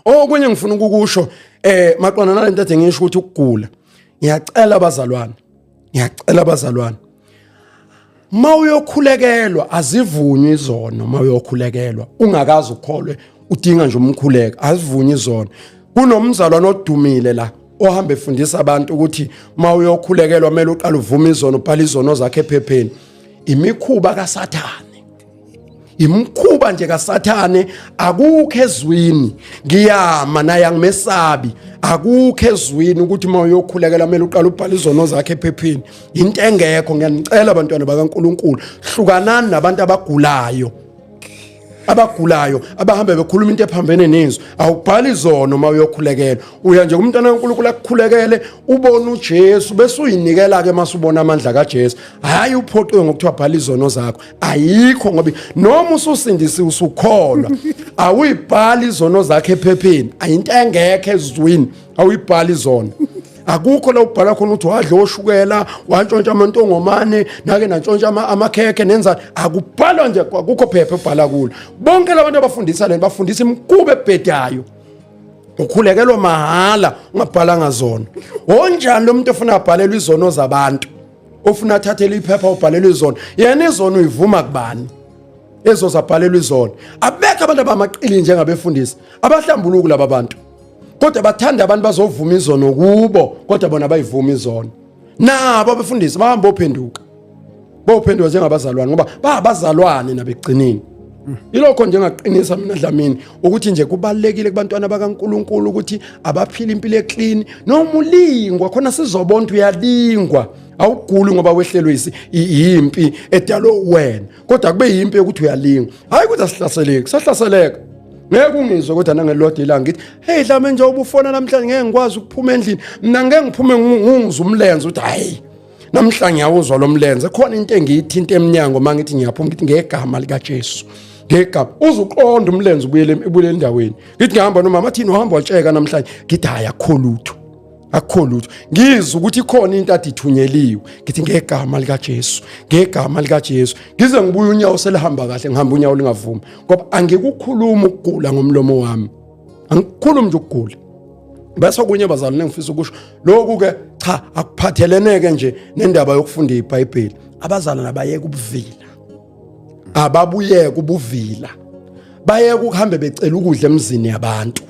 Okunye ngifuna ukukusho maqondana nalento ade ngisho ukuthi ukugula. Ngiyacela abazalwane. Ngiyacela abazalwane. Mawuyokhulekelwa azivunywe izono, mawuyokhulekelwa ungakazi ukholwe udinga nje umkhuleko, azivunywe izono. Kunomzalwane odumile la ohamba efundisa abantu ukuthi mawuyokhulekelwa kumele uqale uvume izono, ubhale izono zakhe ephepheni. Imikhuba kaSathane, imkhuba nje kaSathane, akukho ezwini. Ngiyama naye angimesabi. Akukho ezwini ukuthi uma uyokhulekela kumele uqale ubhale izono zakhe ephepheni, into engekho. Ngiyanicela abantwana bakaNkuluNkulu, hlukanani nabantu abagulayo, abagulayo abahambe bekhuluma into ephambene nezwi. Awubhali izono uma uyokhulekela, uya nje kumntwana kaNkulunkulu akukhulekele, ubone uJesu bese uyinikela ke masubona amandla kaJesu. Hayi uphoqiwe ngokuthiwa bhala izono zakho, ayikho. Ngoba noma ususindisiwe usukholwa, awuyibhali izono zakho ephepheni, ayinto engekho ezwini. Awuyibhali izono, akukho la ubhala khona ukuthi wadla oshukela, wantshontsha amantongomane, nake nantshontsha amakhekhe nenza. Akubhalwa nje, akukho phepha ebhala kulo. Bonke labantu abafundisa lento bafundisa imikhuba ebhedayo. Ukhulekelwa mahhala ungabhalanga zona. Onjani lo muntu ofuna abhalelwe izono zabantu, ofuna athathele iphepha ubhalelwe izono? Yena izono uyivuma kubani ezozabhalelwa izono? Abekho abantu abamaqili njengabefundisi, abahlambuluki laba bantu, kodwa bathanda abantu bazovuma izono kubo, kodwa bona bayivuma izono. Nabo abefundisi bahamba ophenduka, bophenduka njengabazalwane, ngoba babazalwane nabegcinini. Ilokho nje ngaqinisa mina Dlamini ukuthi nje kubalekile kubantwana bakaNkuluNkulu ukuthi abaphila impilo eclean. Noma ulingwa khona sizobona ukuthi uyalingwa, awuguli ngoba wehlelwe yimpi edalwe wena, kodwa kube yimpi yokuthi uyalingwa, hayi ukuthi asihlaseleki. Sahlaseleka, ngeke ungizwe kodwa nangelodwa ilanga ngithi, "Hey Dlamini, nje ubufona namhlanje ngeke ngikwazi ukuphuma endlini mina." Ngeke ngiphume ngungizwe umlenze ukuthi hayi, namhla ngiyawuzwa lo mlenze, khona into engiyithinta emnyango. Uma ngithi ngiyaphuma, ngithi, "Ngegama likaJesu," ngegama uze uqonde umlenze ubuyele endaweni. Ngithi ngihamba nomama, athini, "Uhamba watsheka namhlanje." Ngithi, "Hayi, akukho lutho, akukho lutho." Ngizwe ukuthi ikhona into ade ithunyeliwe. Ngithi, "Ngegama likaJesu, ngegama likaJesu." Ngize ngibuye unyawo selihamba kahle, ngihamba unyawo lingavumi, ngoba angikukhuluma ukugula ngomlomo wami, angikukhulumi nje ukugula. Bese okunye bazalwane engifisa ukusho lokhu ke, cha, akuphatheleneke nje nendaba yokufunda iBhayibheli. Abazalwane abayeke ubuvila, ababuyeke ubuvila, bayeke ukuhambe becela ukudla emzini yabantu,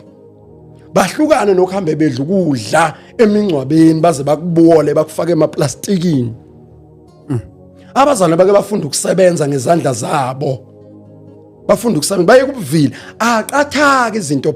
bahlukane nokuhambe bedla ukudla emingcwabeni baze bakubole bakufake emaplastikini. Abazalwane bake bafunda ukusebenza ngezandla zabo, bafunda ukusebenza, bayeke ubuvila, aqathaka izinto.